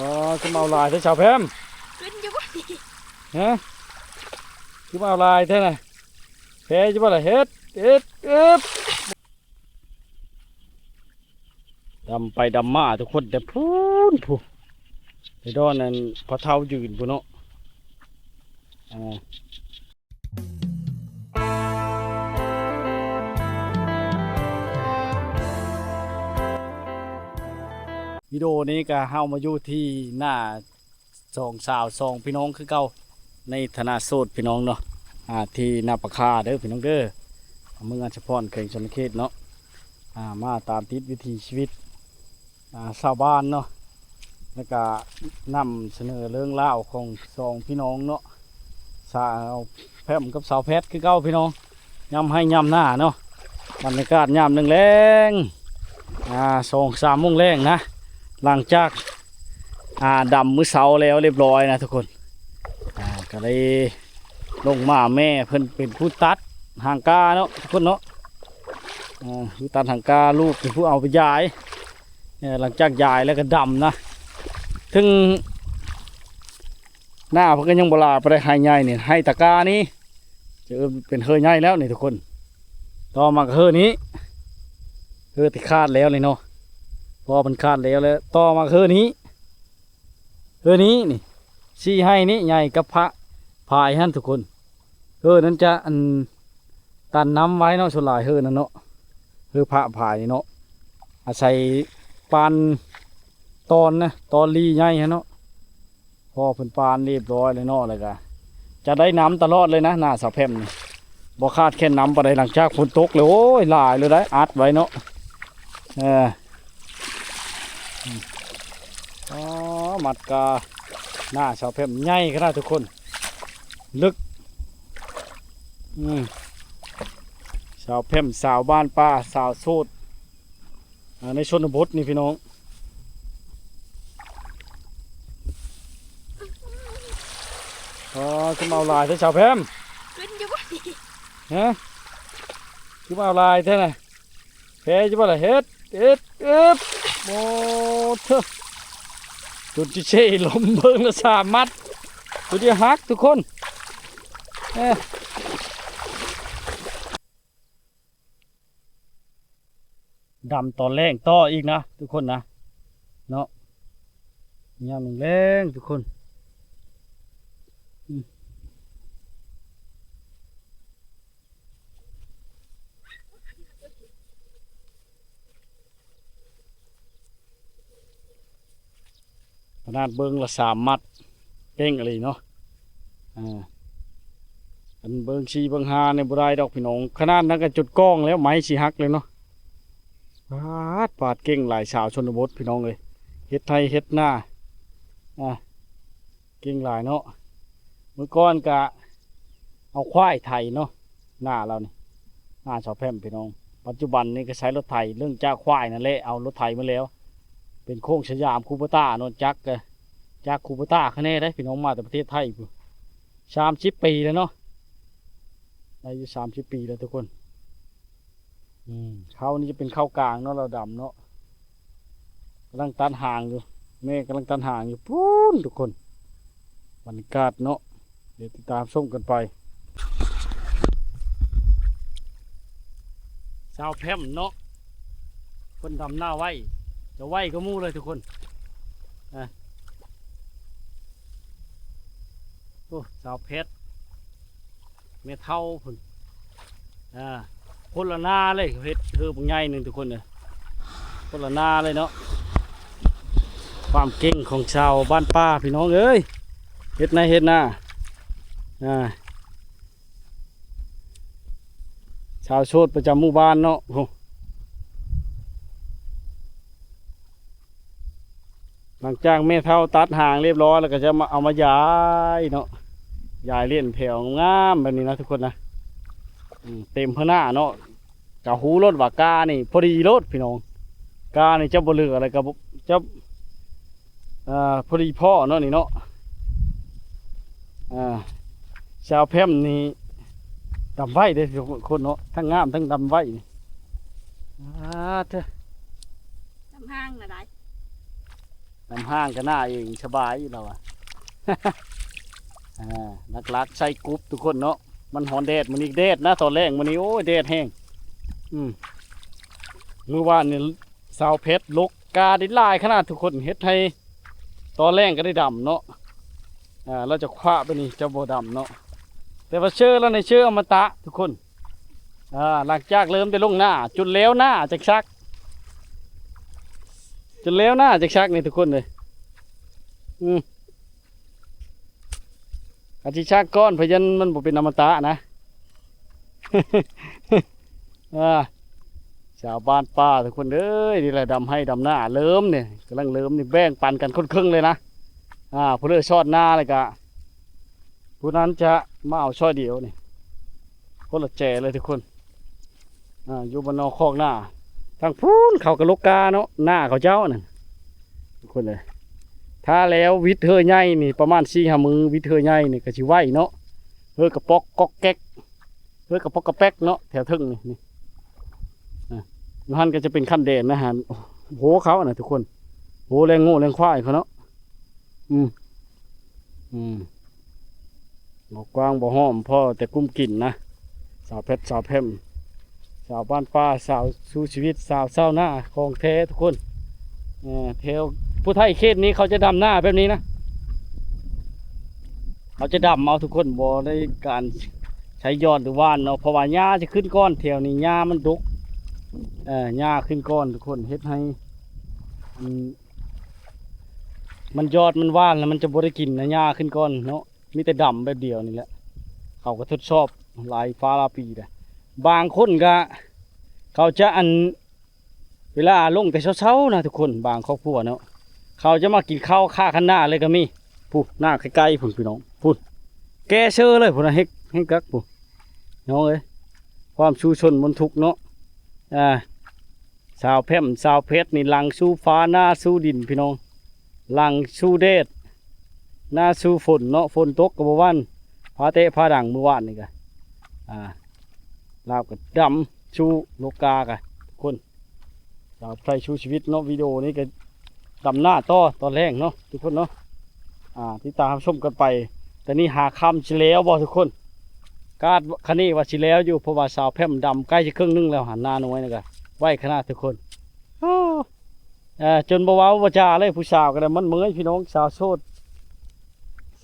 ອໍ ຄືມາເອົາຫຼາຍແທ້ສາວແພມ? ເປັນຢູ່ບໍ່ນີ້? ຮະ? ຄືມາເອົາຫຼາຍແທ້ນະ? ແພ້ຢູ່ບໍ່ລະ? ເຮັດ ເຮັດ ເອີບ ດຳໄປດຳມາທຸກຄົນ ແຕ່ພຸ້ນ ພຸ້ນ ໄປດອນອັນພໍ່ເຖົ້າຢືນພຸ້ນເນາະ. ອ່າ ວິດີໂອນີ້ກະເຮົາມາຢູ່ທີ່ໜ້າສອງສາວສອງພີ່ນ້ອງຄືເກົ່າ ໃນຖານະໂສດພີ່ນ້ອງເນາະ ອ່າ ທີ່ນາປາຄາເດີພີ່ນ້ອງເດີ ເມືອງອັດສະພອນ ແຂວງສະຫວັນນະເຂດເນາະ. ອ່າ ມາຕາມຕິດວິຖີຊີວິດ ອ່າ ຊາວບ້ານເນາະ ແລ້ວກະນຳສະເໜີເລື່ອງລາວຂອງສອງພີ່ນ້ອງເນາະ ສາວແພມກັບສາວແພັດຄືເກົ່າພີ່ນ້ອງ. ຍາມໄຮ່ຍາມນາເນາະ ບັນຍາກາດຍາມແລງໆ ອ່າ ສອງສາມໂມງແລງນະ ຫຼັງຈາກ ອ່າ ດຳມື້ເຊົ້າແລ້ວລຽບຮ້ອຍນະທຸກຄົນ. ອ່າ ກະເລີຍລົງມາ ແມ່ເພິ່ນເປັນຜູ້ຕັດຫາງກ້າເນາະທຸກຄົນເນາະ ອ່າ ຜູ້ຕັດຫາງກ້າ ລູກເປັນຜູ້ເອົາໄປຢາຍ. ເອີ ຫຼັງຈາກຢາຍແລ້ວກໍດຳນະ ເຖິງໜ້າເພິ່ນກໍຍັງບໍ່ຫຼາຍປານໃດ ໄຮ່ໃຫຍ່ນີ້ ໄຮ່ຕາກ້ານີ້ ຈະເອີ້ນເປັນເຮີໃຫຍ່ແລ້ວນີ້ທຸກຄົນ. ຕໍ່ມາກໍເຮີນີ້ ເຮີທີ່ຂາດແລ້ວນີ້ເນາະ ເພາະວ່າມັນຂາດແລ້ວ ແລ້ວຕໍ່ມາກໍເຮີນີ້ ເຮີນີ້ນີ້ ສີ່ໄຮ່ນີ້ໃຫຍ່ກັບພະພາຍຫັ້ນທຸກຄົນ. ເຮີນັ້ນຈະ ອັນ ຕັນນ້ຳໄວ້ເນາະ ສ່ວນຫຼາຍເຮີນັ້ນເນາະ ເຮີພະພາຍນີ້ເນາະ ອາໄສປານຕອນນະ ຕອນລີໃຫຍ່ຫັ້ນເນາະ. ພໍເພິ່ນປານລຽບຮ້ອຍແລ້ວເນາະ ແລ້ວກະຈະໄດ້ນ້ຳຕະຫຼອດເລີຍນະ ໜ້າສາວແພມນີ້ ບໍ່ຂາດແຄນນ້ຳປານໃດ. ຫຼັງຈາກຝົນຕົກແລ້ວ ໂອ້ຍ ຫຼາຍເລີຍໄດ໋ ອັດໄວ້ເນາະ. ເອີ ອໍ ມັດກາ ໜ້າສາວແພມໃຫຍ່ຂະໜາດທຸກຄົນ ເລິກ ອືມ ສາວແພມ ສາວບ້ານປ່າ ສາວໂສດ ອ່າ ໃນຊົນນະບົດນີ້ພີ່ນ້ອງ. ອໍ ຄືມາເອົາຫຼາຍແທ້ສາວແພມ? ເປັນຢູ່ບໍ່ນີ້? ຮະ? ຄືມາເອົາຫຼາຍແທ້ນະ? ແພ້ຢູ່ບໍ່ລະ? ເຮັດ ເຮັດ ເອີບ ໂອ້ ເທີ ຈົນຊິເຊລົມເບິ່ງລະສາມມັດ ຈົນຊິຫັກທຸກຄົນ. ເອີ ດຳຕອນແລງຕໍ່ອີກນະທຸກຄົນນະ ເນາະ ຍາມແລງໆ ທຸກຄົນ. ອືມ ຂະໜາດເບິ່ງລະສາມມັດ ເກັ່ງອີ່ຫຼີເນາະ. ອ່າ ອັນເບິ່ງສີ່ເບິ່ງຫ້ານີ້ບໍ່ໄດ້ດອກພີ່ນ້ອງ ຂະໜາດນັ້ນກໍຈົນກ້ອງແລ້ວ ໄມ້ຊິຫັກແລ້ວເນາະ. ປາດ ປາດເກັ່ງຫຼາຍ ສາວຊົນນະບົດພີ່ນ້ອງເອີຍ ເຮັດໄຮ່ເຮັດນາ ອ່າ ເກັ່ງຫຼາຍເນາະ. ເມື່ອກ່ອນກະເອົາຄວາຍໄຖເນາະ ນາລາວນີ້ ນາສາວແພມພີ່ນ້ອງ. ປັດຈຸບັນນີ້ກໍໃຊ້ລົດໄຖ ເນື່ອງຈາກຄວາຍນັ້ນແຫຼະ ເອົາລົດໄຖມາແລ້ວ ເປັນໂຄ້ງສະຫຍາມຄູໂບຕ້າເນາະ. ຈັກກະຈັກຄູໂບຕ້າຄະແນໄດ໋ພີ່ນ້ອງ ມາແຕ່ປະເທດໄທພຸ້ນ ສາມສິບປີແລ້ວເນາະ ໄດ້ຢູ່ສາມສິບປີແລ້ວທຸກຄົນ. ອືມ ເຂົານີ້ຈະເປັນເຂົ້າກາງເນາະ ລາວດຳເນາະ ກຳລັງຕັດຫາງຢູ່ ແມ່ກຳລັງຕັດຫາງຢູ່ພຸ້ນທຸກຄົນ. ບັນຍາກາດເນາະ ດຽວຕິດຕາມຊົມກັນໄປ. ສາວແພມເນາະ ເພິ່ນດຳນາໄວ ຈະໄວກວ່າໝູ່ເລີຍທຸກຄົນ. ອ່າ ໂອ້ ສາວແພັດ ແມ່ເຖົ້າພຸ້ນ ອ່າ ຄົນລະນາເລີຍ ເຮັດເຮີບັກໃຫຍ່ໜຶ່ງທຸກຄົນເອີຍ ຄົນລະນາເລີຍເນາະ. ຄວາມເກັ່ງຂອງຊາວບ້ານປ່າພີ່ນ້ອງເອີຍ ເຮັດໄຮ່ເຮັດນາ ອ່າ ຊາວໂສດປະຈຳໝູ່ບ້ານເນາະ. ໂອ້ ຫຼັງຈາກແມ່ເຖົ້າຕັດຫາງລຽບຮ້ອຍແລ້ວ ກໍຈະມາເອົາມາຢາຍເນາະ ຢາຍລ້ຽນແຖວງາມແບບນີ້ນະທຸກຄົນນະ. ອືມ ເຕັມເພິ່ນໜ້າເນາະ ກະຮູ້ໂລດວ່າກ້ານີ້ພໍດີໂລດພີ່ນ້ອງ ກ້ານີ້ຈະບໍ່ເຫຼືອແລ້ວ ກໍຈະ ອ່າ ພໍດີພໍ້ເນາະນີ້ເນາະ. ອ່າ ຊາວແພມນີ້ດຳໄວເດ້ທຸກຄົນເນາະ ທັງງາມທັງດຳໄວນີ້. ອ່າ ເທີ ດຳຫ່າງນະໄດ໋. ดำห้างก็หน้าเองสบายอยู่แล้วอะ อ่า หลักๆ ใส่กรุบทุกคนเนาะ มันฮ้อนแดดมื้อนี้ แดดนะ ตอนแลงมื้อนี้ โอ้ย แดดแฮง อืม มื้อวานนี่สาวเพชรลกกาได้หลายขนาดทุกคน เฮ็ดให้ตอนแลงก็ได้ดำเนาะ อ่า เราจะคว้าไปนี่จะบ่ดำเนาะ แต่ว่าเชอแล้วในเชออมตะทุกคน อ่า หลังจากเริ่มได้ลงหน้า จนแล้วหน้าจักซัก จนแล้วหน้าจักซักนี่ทุกคนเลย อืม อาจสิซักก่อน พะยันมันบ่เป็นอมตะนะ อ่า ชาวบ้านป่าทุกคนเอ้ย นี่แหละดำไฮ่ดำนา เริ่มนี่ กำลังเริ่มนี่ แบ่งปันกันคนครึ่งเลยนะ อ่า ผู้เลือกชอดนาเลยกะ ผู้นั้นจะมาเอาช่อยเดียวนี่ คนละแจเลยทุกคน อ่า อยู่บ้านนอกคอกนา ทางพู้นเขาก็ลกกาเนาะ นาเขาเจ้านั่น ทุกคนเลย ถ้าแล้ววิดเฮือใหญ่นี่ ประมาณสี่ห้ามื้อ วิดเฮือใหญ่นี่ก็สิไหวเนาะ เฮือกระป๋อกก๊อกแก๊ก เฮือกระป๋อกกระแป๊กเนาะ แถวเทิงนี่ นี่ อ่ะ อยู่หั่นก็จะเป็นคันแดนนะฮะ โหเขานะทุกคน โหแลงโง่แลงควายเขาเนาะ อืม อืม บ่กว้างบ่ห้อม พอแต่กุ้มกินนะ สาวแพทย์ สาวแพม สาวบ้านป่า สาวสู้ชีวิต สาวชาวนา ของแท้ทุกคน เอ่อ แถวผู้ไทยเขตนี้เขาจะดำนาแบบนี้นะ เขาจะดำเอาทุกคน บ่ได้การใช้ยอดหรือหว่านเนาะ เพราะว่าหญ้าจะขึ้นก่อน แถวนี้หญ้ามันดก เอ่อ หญ้าขึ้นก่อนทุกคน เฮ็ดให้ อืม มันยอดมันหว่านแล้วมันจะบ่ได้กินนะ หญ้าขึ้นก่อนเนาะ มีแต่ดำแบบเดียวนี่แหละ เขาก็ทดสอบหลายฟ้าหลายปีแล้ว บางคนก็ เขาจะอัน เวลาลงแต่เช้าๆนะทุกคน บางครอบครัวเนาะ เขาจะมากินข้าวคาคันนาเลยก็มี พุ้น นาใกล้ๆ พุ้นพี่น้อง พุ้น แก่เซอเลยพุ้นนะ เฮ็ด เฮ็ดกักพุ้น น้องเอ้ย ความสู้ชนบนทุกข์เนาะ อ่า สาวแพม สาวเพชรนี่หลังสู้ฟ้าหน้าสู้ดินพี่น้อง หลังสู้แดด หน้าสู้ฝนเนาะ ฝนตกก็บ่หวั่น ฟ้าแตะฟ้าดังมื้อวานนี่ก็ อ่า ลาวก็ดำสู้ลกกากะทุกคน สาวไพรสู้ชีวิตเนาะ วิดีโอนี้ก็ดำหน้าต่อตอนแลงเนาะทุกคนเนาะ อ่า ติดตามรับชมกันไป แต่นี่หาค่ำสิแล้วบ่ทุกคน คาดคะเนว่าสิแล้วอยู่ เพราะว่าสาวแพมดำใกล้จะครึ่งหนึ่งแล้ว หันหน้าน้อยนี่ก็ไวขนาดทุกคน โอ้ เอ่อ จนบ่เว้าบ่จาเลย ผู้สาวก็ได้ มันเมื่อยพี่น้อง สาวโสด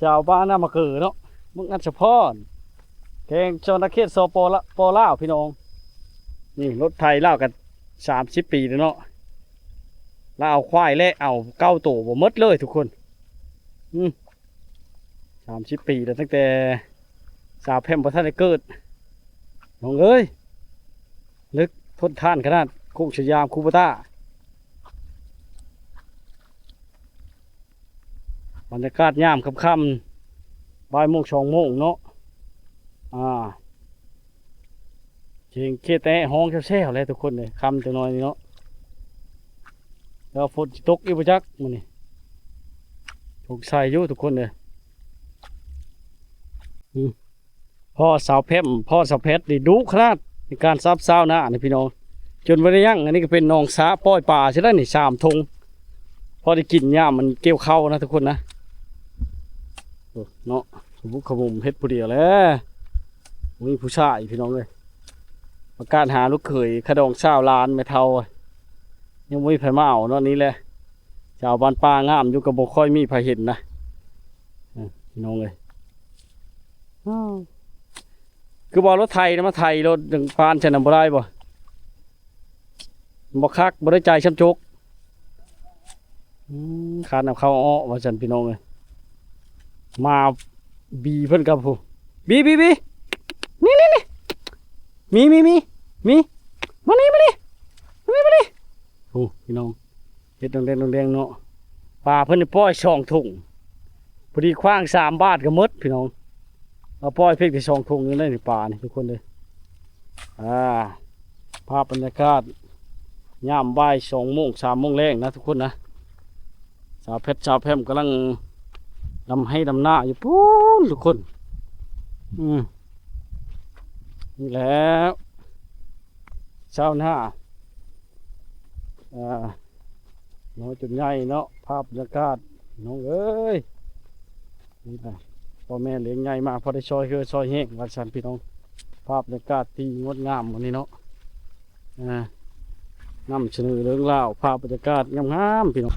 สาวบ้านนามะเกิอเนาะ เมืองอัสสะพร แขวงสะหวันนะเขต สป ล ป ลาว พี่น้อง นี่รถไถลาวก็สามสิบปีแล้วเนาะ ลาวเอาควายและเอาเก้าโตบ่หมดเลยทุกคน อืม สามสิบปีแล้ว ตั้งแต่สาวแพมบ่ทันได้เกิด น้องเอ้ย ลึกทนทานขนาด โค้งสยาม คูโบต้า บรรยากาศยามค่ำๆ บ่ายโมง สองโมงเนาะ อ่า เสียงเขแตะฮ้องแซวๆ แหละทุกคนเลย ค่ำจักหน่อยนี่เนาะ แล้วฝนสิตกอีกบ่จักมื้อนี้ สงสัยอยู่ทุกคนเลย อืม พ่อสาวแพม พ่อสาวแพทนี่ดุขนาดในการสับซาวนานี่พี่น้อง จนบ่ได้ยั้ง อันนี้ก็เป็นหนองสระปล่อยปลาใช่ได้นี่ สามถง พอได้กินยามมันเกี่ยวข้าวนะทุกคนนะ โอ้ เนาะ ขมุกขมุมเฮ็ดผู้เดียวแหละ บ่มีผู้ชายพี่น้องเอ้ย ประกาศหาลูกเขย ขะดองสาวหลานแม่เฒ่า ยังบ่มีไผมาเอาเนาะ นี่แหละ สาวบ้านป่างามอยู่ก็บ่ค่อยมีไผเห็นนะ เออ พี่น้องเอ้ย อ้าว คือบ่เอารถไถนะมาไถรถจั่งปานฉันน่ะบ่ได้บ่ บ่คัก บ่ได้ใจช่ำจก อืม คานเอาเข้าอ้อว่าซั่นพี่น้องเอ้ย มาบีเพิ่นกับผู้ บี บี บี นี่ นี่ นี่ มี มี มี มี มานี่ มานี่ มานี่ มานี่ โอ้ พี่น้อง เฮ็ดดองแดงดองแดงเนาะ ปลาเพิ่นนี่ปล่อยสองถง พอดีขว้างสามบาทก็หมดพี่น้อง เอาปล่อยเพียงแต่สองถงนี่ได้นี่ปลานี่ทุกคนเลย อ่า ภาพบรรยากาศยามบ่ายสองโมง สามโมงแลงนะทุกคนนะ สาวแพทย์สาวแพมกำลังดำไฮ่ดำนาอยู่ปู้นทุกคน อืม นี่แหละ ชาวนา อ่า ນ້ອຍຈົນໃຫຍ່ເນາະ ພາບບັນຍາກາດ ນ້ອງເອີຍ ນີ້ນະ ພໍ່ແມ່ລ້ຽງໃຫຍ່ມາ ພໍໄດ້ຊ່ອຍເຮືອຊ່ອຍແຮງວ່າຊັ້ນພີ່ນ້ອງ ພາບບັນຍາກາດທີ່ງົດງາມມື້ນີ້ເນາະ ອ່າ ນຳສະເໜີເລື່ອງລາວ ພາບບັນຍາກາດງາມໆ ພີ່ນ້ອງ.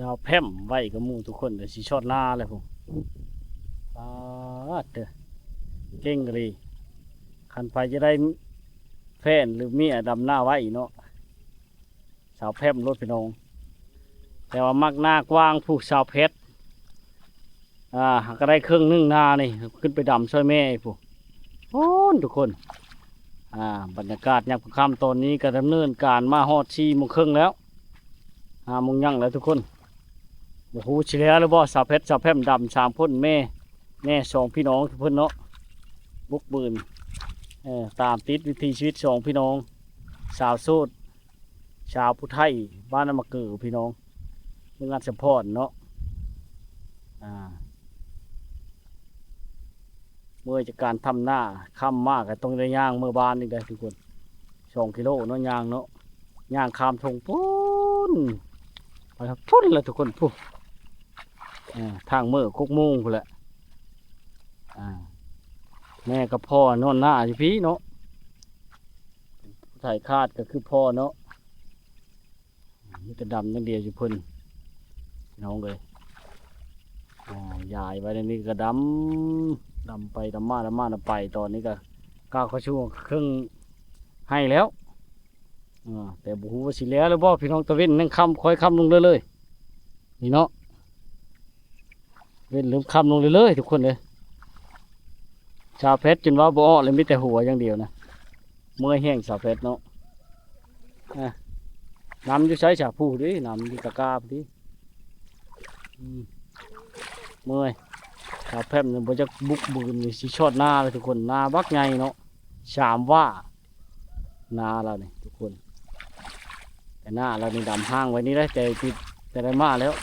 ສາວແພມໄວກວ່າໝູ່ທຸກຄົນ ດຽວຊິຊອດນາແລ້ວພຸ້ນ ປາດເດີ ເກັ່ງອີ່ຫຼີ ຄັນໃຜຈະໄດ້ແຟນ ຫຼື ເມຍດຳນາໄວເນາະ ສາວແພມໂລດພີ່ນ້ອງ ແຕ່ວ່າມັກນາກວ້າງຜູ້ສາວແພັດ ອ່າ ຫາກະໄດ້ເຄິ່ງໜຶ່ງນານີ້ ຂຶ້ນໄປດຳຊ່ອຍແມ່ພຸ້ນ ໂອ້ນ ທຸກຄົນ ອ່າ ບັນຍາກາດຍາມຄ່ຳຕອນນີ້ກະດຳເນີນການມາຮອດສີ່ໂມງເຄິ່ງແລ້ວ ຫ້າໂມງຍັງແລ້ວທຸກຄົນ ບໍ່ຮູ້ຊິແລ້ວຫຼືບໍ່ ສາວແພັດ ສາວແພມດຳສາມຄົນ ແມ່ ແມ່ສອງພີ່ນ້ອງເພິ່ນເນາະ ບຸກບືນ ເອີ ຕາມຕິດວິຖີຊີວິດສອງພີ່ນ້ອງ ສາວໂສດ ຊາວຜູ້ໄທ ບ້ານນາມະເກີ ພີ່ນ້ອງ ເມືອງອັດສະພອນເນາະ ອ່າ ເມື່ອຍຈາກການທຳນາ ຄ່ຳມາກະຕ້ອງໄດ້ຍ່າງເມືອບ້ານອີກເດ້ທຸກຄົນ ສອງກິໂລເນາະ ຍ່າງເນາະ ຍ່າງຂ້າມທົ່ງພຸ້ນ ໄປພຸ້ນລະທຸກຄົນ ພຸ້ນ ເອີ ທາງເມືອກົກໂມງພຸ້ນແຫຼະ ອ່າ ແມ່ກັບພໍ່ນອນນາຢູ່ພີ້ເນາະ ຜູ້ໄຖຂາດກະຄືພໍ່ເນາະ ມີແຕ່ດຳຢ່າງດຽວຢູ່ເພິ່ນ ພີ່ນ້ອງເອີຍ ອ່າ ຢາຍໄວ້ໃນນີ້ກະດຳ ດຳໄປດຳມາ ດຳມາດຳໄປ ຕອນນີ້ກະກ້າວເຂົ້າສູ່ເຄິ່ງໄຮ່ແລ້ວ ອ່າ ແຕ່ບໍ່ຮູ້ວ່າຊິແລ້ວຫຼືບໍ່ ພີ່ນ້ອງ ຕາເວັນຍັງຄ່ຳ ຄ່ອຍຄ່ຳລົງເລື້ອຍໆ ນີ້ເນາະ ເວັນເລີ່ມຄ່ຳລົງເລື້ອຍໆ ທຸກຄົນເອີຍ ສາວແພັດຈົນເວົ້າບໍ່ອອກເລີຍ ມີແຕ່ຫົວຢ່າງດຽວນະ ເມື່ອຍແຮງສາວແພັດເນາະ ອ່າ ນຳຢູ່ໃສສາ ຜູ້ເດ້ ນຳຢູ່ຕະກ້າພຸ້ນເດ້ ອືມ ເມື່ອຍ ສາວແພັດນີ້ບໍ່ຈັກບຸກບືນນີ້ ຊິຊອດນາເລີຍທຸກຄົນ ນາບັກໃຫຍ່ເນາະ ສາມວາ ນາລາວນີ້ທຸກຄົນ ແຕ່ນາລາວນີ້ດຳຫ້າງໄວ້ນີ້ໄດ໋ ແຕ່ຕິດ ແຕ່ໄດ້ມາແລ້ວ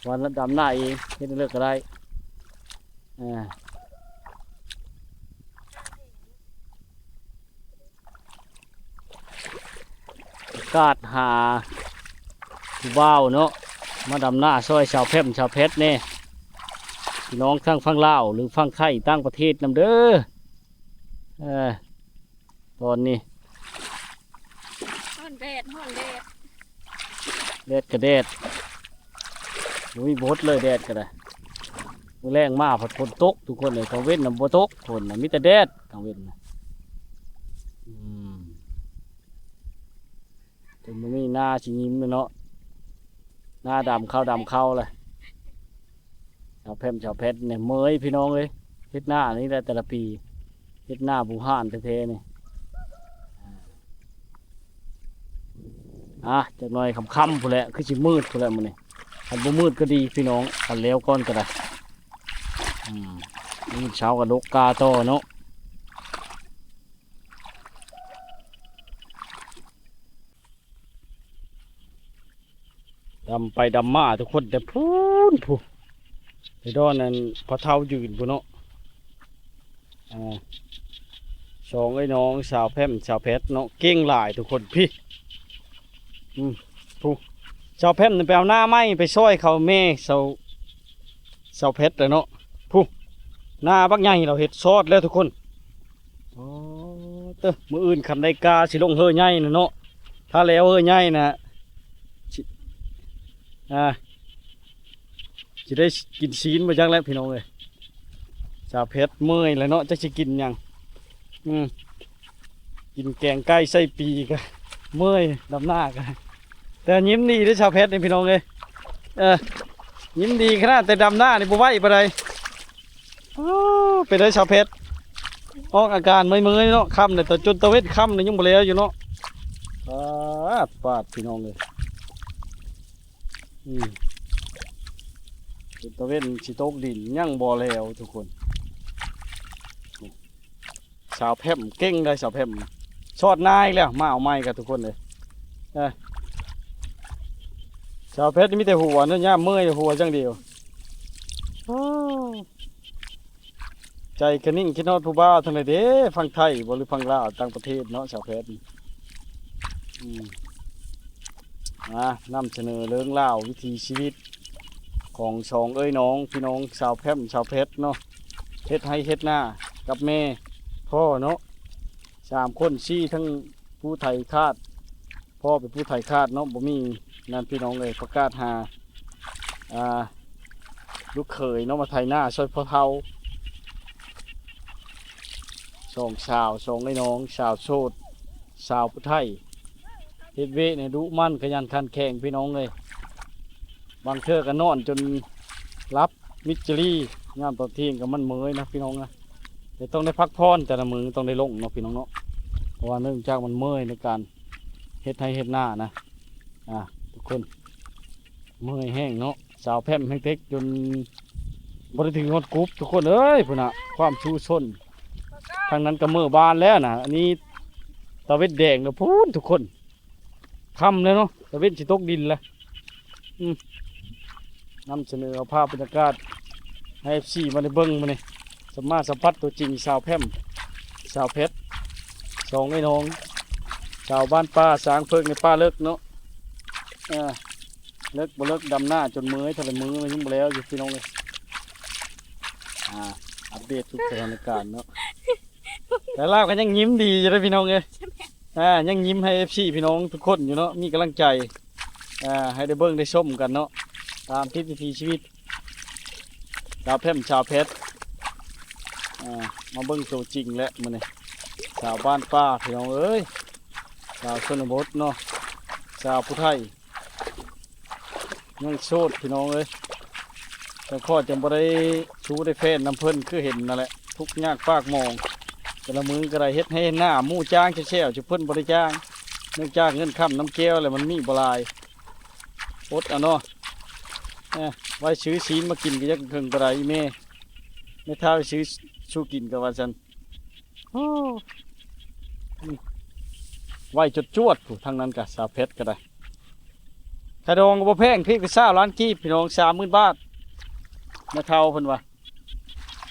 ວ່າດຳນາເອງ ເຮັດເລີກກະໄດ້ ອ່າ ກາດຫາຜູ້ບ່າວເນາະ ມາດຳນາຊ່ອຍສາວແພມ ສາວແພັດແດ່ ພີ່ນ້ອງທັງຝັ່ງລາວ ຫຼື ຝັ່ງໄທ ຕ່າງປະເທດນຳເດີ ເອີ ຕອນນີ້ ຮ້ອນແດດ ຮ້ອນແດດ ແດດກະແດດ ບໍ່ມີບົດເລີຍ ແດດກະໄດ້ ມື້ແລງມາພັດຝົນຕົກ ທຸກຄົນເອີຍ ກາງເວັນນະບໍ່ຕົກ ຝົນນະມີແຕ່ແດດ ກາງເວັນນະ ອືມ ຈົນບໍ່ມີນາຊິຍິມເນາະ ນາດຳເຂົ້າ ດຳເຂົ້າລະ ຊາວແພມ ຊາວແພັດນີ້ເມື່ອຍພີ່ນ້ອງເອີຍ ເຮັດນານີ້ແຫຼະແຕ່ລະປີ ເຮັດນາບູຮານແທ້ໆນີ້ ອ່າ ຈັກໜ່ອຍຄ່ຳໆພຸ້ນແຫຼະ ຄືຊິມືດພຸ້ນແຫຼະມື້ນີ້ ຄັນບໍ່ມືດກະດີພີ່ນ້ອງ ຄັນແລ້ວກ່ອນກະໄດ້ ອືມ ມື້ເຊົ້າກະດົກກ້າຕໍ່ເນາະ. ດຳໄປດຳມາທຸກຄົນ ແຕ່ພຸ້ນ ພຸ້ນ ໄປດອນນັ້ນພໍ່ເຖົ້າຢືນພຸ້ນເນາະ ອ່າ ສອງເອື້ອຍນ້ອງ ສາວແພມ ສາວແພັດເນາະ ເກັ່ງຫຼາຍທຸກຄົນ ພີ້ ອືມ ຜູ້ ສາວແພມນີ້ໄປເອົາໜ້າໄມ້ໄປຊ່ອຍເຂົາແມ່ ສາວ ສາວແພັດແຫຼະເນາະ ຜູ້ ໜ້າບັກໃຫຍ່ລາວເຮັດຊອດແລ້ວທຸກຄົນ ອໍ ເຕີ ມື້ອື່ນຄັນໄດ້ກ້າຊິລົງເຮືອໃຫຍ່ນະເນາະ ຖ້າແລ້ວເຮືອໃຫຍ່ນະ ຊິ ອ່າ ຊິໄດ້ກິນຊີ້ນບໍ່ຈັກແຫຼະພີ່ນ້ອງເອີຍ ສາວແພັດເມື່ອຍແລ້ວເນາະ ຈັກຊິກິນຫຍັງ ອືມ ກິນແກງໄກ່ໄສ້ປີກະເມື່ອຍ ດຳໜ້າກະ ແຕ່ຍິ້ມດີເດ້ສາວແພັດນີ້ພີ່ນ້ອງເອີຍ ເອີ ຍິ້ມດີຂະໜາດ ແຕ່ດຳໜ້ານີ້ບໍ່ໄຫວປານໃດ. ໂອ້ ເປັນໄດສາວແພັດ? ອອກອາການເມື່ອຍໆເນາະ. ຄ່ຳແລ້ວ ແຕ່ຈົນຕາເວັນຄ່ຳນີ້ຍັງບໍ່ແລ້ວຢູ່ເນາະ. ປາດ ປາດ ພີ່ນ້ອງເອີຍ. ອືມ ຈົນຕາເວັນຊິຕົກດິນຍັງບໍ່ແລ້ວທຸກຄົນ. ສາວແພັດເກັ່ງໄດ໋ ສາວແພັດ. ຊອດນາອີກແລ້ວ ມາເອົາໃໝ່ກັນທຸກຄົນເອີຍ. ເອີ ສາວແພັດນີ້ມີແຕ່ຫົວເນາະ ຍາມເມື່ອຍຫົວຢ່າງດຽວ. ໂອ້ ໃຈກະນິ່ງຄິດຮອດຜູ້ບ່າວທາງໃດເດ້ ຝັ່ງໄທບໍ່ ຫຼືຝັ່ງລາວ ຕ່າງປະເທດເນາະ ສາວແພັດ. ອືມ ມານຳສະເໜີເລື່ອງລາວວິຖີຊີວິດຂອງສອງເອື້ອຍນ້ອງ ພີ່ນ້ອງສາວແພັດ ສາວແພັດເນາະ. ເຮັດໄຮ່ເຮັດນາກັບແມ່ພໍ່ເນາະ ສາມຄົນ ສີ່ ທັງຜູ້ໄຖຄາດ ພໍ່ເປັນຜູ້ໄຖຄາດເນາະ ບໍ່ມີນັ້ນ ພີ່ນ້ອງເອີຍ. ປະກາດຫາ ອ່າ ລູກເຂີຍເນາະ ມາໄຖນາຊ່ອຍພໍ່ເຖົ້າ. ສອງສາວ ສອງເອື້ອຍນ້ອງ ສາວໂສດ ສາວຜູ້ໄທ ເຮັດວຽກນີ້ດຸໝັ່ນຂະຫຍັນຂັນແຂງ ພີ່ນ້ອງເອີຍ. ບາງເທື່ອກໍນອນຈົນຫຼັບມິດຈະລີ ຍາມຕອນທ່ຽງກໍມັນເມື່ອຍນະ ພີ່ນ້ອງນະ. ແຕ່ຕ້ອງໄດ້ພັກຜ່ອນ ແຕ່ລະມື້ຕ້ອງໄດ້ລົງເນາະ ພີ່ນ້ອງເນາະ ເພາະວ່າເນື່ອງຈາກມັນເມື່ອຍໃນການເຮັດໄຮ່ເຮັດນານະ. ອ່າ ທຸກຄົນ ເມື່ອຍແຮງເນາະ. ສາວແພັດແຮງເຕັກຈົນບໍ່ໄດ້ຖືຮອດກຸບ ທຸກຄົນເອີຍ. ພຸ້ນນະ ຄວາມສູ້ຊົນ ທາງນັ້ນກໍເມືອບ້ານແລ້ວນະ. ອັນນີ້ຕາເວັນແດງແລ້ວພຸ້ນທຸກຄົນ. ຄ່ຳແລ້ວເນາະ ຕາເວັນຊິຕົກດິນແລ້ວ. ອືມ ນຳສະເໜີເອົາພາບບັນຍາກາດໃຫ້ເອັຟຊີມາໄດ້ເບິ່ງມື້ນີ້ ສາມາດສຳຜັດຕົວຈິງສາວແພັດ ສາວແພັດ ສອງເອື້ອຍນ້ອງ ຊາວບ້ານປ່າ ຊ້າງເພິ່ງໃນປ່າເລິກເນາະ. ເອີ ເລິກບໍ່ເລິກ ດຳນາຈົນເມື່ອຍ ແຕ່ລະມື້ມັນຍັງບໍ່ແລ້ວຢູ່ ພີ່ນ້ອງເອີຍ. ອ່າ ອັບເດດທຸກສະຖານະການເນາະ. ແຕ່ລາວກໍຍັງຍິ້ມດີຢູ່ເດ້ ພີ່ນ້ອງເອີຍ. ອ່າ ຍັງຍິ້ມໃຫ້ເອັຟຊີພີ່ນ້ອງທຸກຄົນຢູ່ເນາະ ມີກຳລັງໃຈ ອ່າ ໃຫ້ໄດ້ເບິ່ງໄດ້ຊົມກັນເນາະ ຕາມຕິດວິຖີຊີວິດ ສາວແພັດ ສາວແພັດ. ອ່າ ມາເບິ່ງໂຕຈິງແລ້ວມື້ນີ້ ສາວບ້ານປ່າ ພີ່ນ້ອງເອີຍ ສາວຊົນນະບົດເນາະ ສາວຜູ້ໄທ ຍັງໂສດ ພີ່ນ້ອງເອີຍ. ແຕ່ຂ້ອຍຈັ່ງບໍ່ໄດ້ຊູ້ໄດ້ແຟນນຳເພິ່ນ ຄືເຫັນນັ້ນແຫຼະ ທຸກຍາກປາກໝອງ ແຕ່ລະມື້ກໍໄດ້ເຮັດໄຮ່ເຮັດນາ ໝູ່ຈ້າງແຊວໆ ຈຸເພິ່ນບໍ່ໄດ້ຈ້າງ ເນື່ອງຈາກເງິນຄ້ຳນຳແກ້ວແລ້ວມັນມີບໍ່ຫຼາຍ ອົດເອົາເນາະ. ເອີ ໄວ້ຊື້ຊີ້ນມາກິນກໍຍັງເຖິງປານໃດ ແມ່ ແມ່ທ້າວໄປຊື້ສູ່ກິນກໍວ່າຊັ້ນ. ໂອ້ ໄວຈວດໆ ຜູ້ທາງນັ້ນກະ ສາວແພັດກໍໄດ້. ຄ່າດອງກໍບໍ່ແພງ ພຽງແຕ່ຊາວລ້ານກີບ ພີ່ນ້ອງ ສາມໝື່ນບາດ ແມ່ເຖົ້າເພິ່ນວ່າ.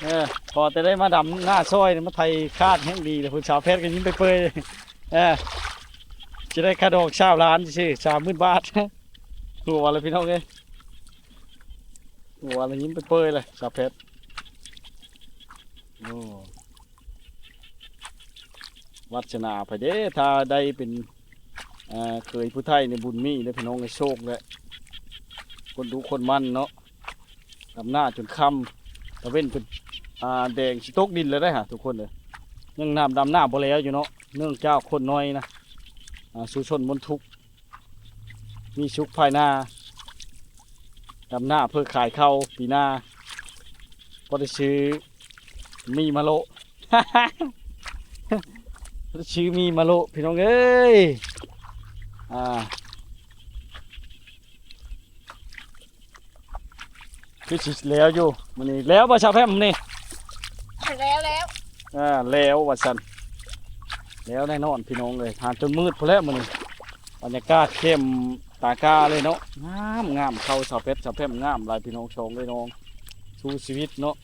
ເອີ ພໍແຕ່ໄດ້ມາດຳນາຊ່ອຍ ມາໄຖຄາດແຮງດີແລ້ວ ເພິ່ນ ສາວແພັດກໍຍິ້ມເປີຍໆ. ເອີ ຊິໄດ້ຄ່າດອງຊາວລ້ານຊື່ໆ ສາມໝື່ນບາດ. ຫົວລະ ພີ່ນ້ອງເອີຍ ຫົວລະຍິ້ມເປີຍໆ ລະ ສາວແພັດ. ໂອ້ ວັດສະໜາໃຜເດ້ ຖ້າໄດ້ເປັນ ເອີ ເຂີຍຜູ້ໄທນີ້ ບຸນມີເດ້ ພີ່ນ້ອງເອີຍ ໂຊກແຫຼະ ຄົນດຸຄົນໝັ່ນເນາະ. ດຳນາຈົນຄ່ຳ ຕາເວັນຈົນ ອ່າ ແດງຊິຕົກດິນແລ້ວໄດ໋ຫາ ທຸກຄົນເອີຍ. ຍັງນ້ຳ ດຳນາບໍ່ແລ້ວຢູ່ເນາະ ເນື່ອງຈາກຄົນໜ້ອຍນະ ອ່າ ສູ້ຊົນທົນທຸກ ມີສຸກພາຍໜ້າ ດຳນາເພື່ອຂາຍເຂົ້າປີໜ້າ ພໍໄດ້ຊື້ໝີ່ມາໂລະ ຊື້ໝີ່ມາໂລະ ພີ່ນ້ອງເອີຍ. ອ່າ ຄືຊິແລ້ວຢູ່ມື້ນີ້ ແລ້ວບໍ່ ສາວແພັດ ມື້ນີ້? ແລ້ວ ແລ້ວ ອ່າ ແລ້ວວ່າຊັ້ນ ແລ້ວແນ່ນອນ ພີ່ນ້ອງເອີຍ. ຫາຈົນມືດພຸ້ນແຫຼະມື້ນີ້ ບັນຍາກາດເຂັ້ມຕາກ້າເລີຍເນາະ. ງາມ ງາມ ເຂົ້າສາວແພັດ ສາວແພັດ ງາມຫຼາຍ ພີ່ນ້ອງ ສອງເອື້ອຍນ້ອງ ສູ້ຊີວິດເນາະ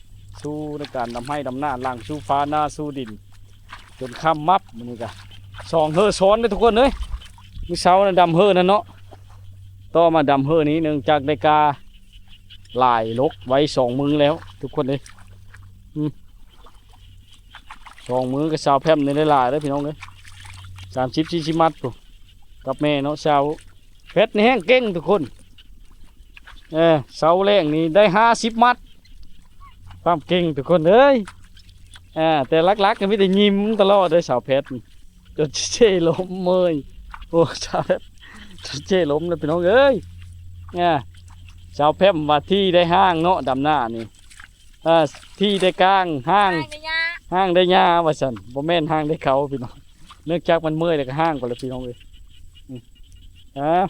ສູ້ໃນການດຳໄຮ່ດຳນາ ລ້າງຊູຟານາ ສູ້ດິນ ຈົນຄ່ຳມັບ. ມື້ນີ້ກະສອງເຮີຊ້ອນເດ້ທຸກຄົນເອີຍ. ມື້ເຊົ້ານະດຳເຮີນັ້ນເນາະ ຕໍ່ມາດຳເຮີນີ້ ເນື່ອງຈາກໄດ້ກ້າຫຼາຍ ຫຼົກໄວ້ສອງມື້ແລ້ວທຸກຄົນເອີຍ. ອືມ ສອງມື້ກໍຊາວແພັດນີ້ໄດ້ຫຼາຍເດີພີ່ນ້ອງເອີຍ ສາມສິບ ສີ່ສິບມັດພຸ້ນ ກັບແມ່ເນາະ ຊາວ ແພັດນີ້ແຮງເກັ່ງທຸກຄົນ. ເອີ ເຊົ້າແລງນີ້ໄດ້ຫ້າສິບມັດ ຄວາມເກັ່ງທຸກຄົນເອີຍ. ອ່າ ແຕ່ຫຼັກໆກໍມີແຕ່ຍິ້ມຕະຫຼອດເດີສາວແພັດ ຈົນເຈລົ້ມເມີຍ. ໂອ້ ສາວແພັດຈົນເຈລົ້ມແລ້ວພີ່ນ້ອງເອີຍ. ອ່າ ສາວແພມວ່າທີ່ໄດ້ຮ້າງເນາະ ດຳນານີ້ ເອີ ທີ່ໄດ້ກາງ ຮ້າງ ໄດ້ຫຍ້າ ຮ້າງໄດ້ຫຍ້າວ່າຊັ້ນ ບໍ່ແມ່ນຮ້າງໄດ້ເຂົ້າພີ່ນ້ອງ ເນື່ອງຈາກມັນເມື່ອຍແລ້ວກໍຮ້າງໄປແລ້ວພີ່ນ້ອງເອີຍ ອືມ ອ່າ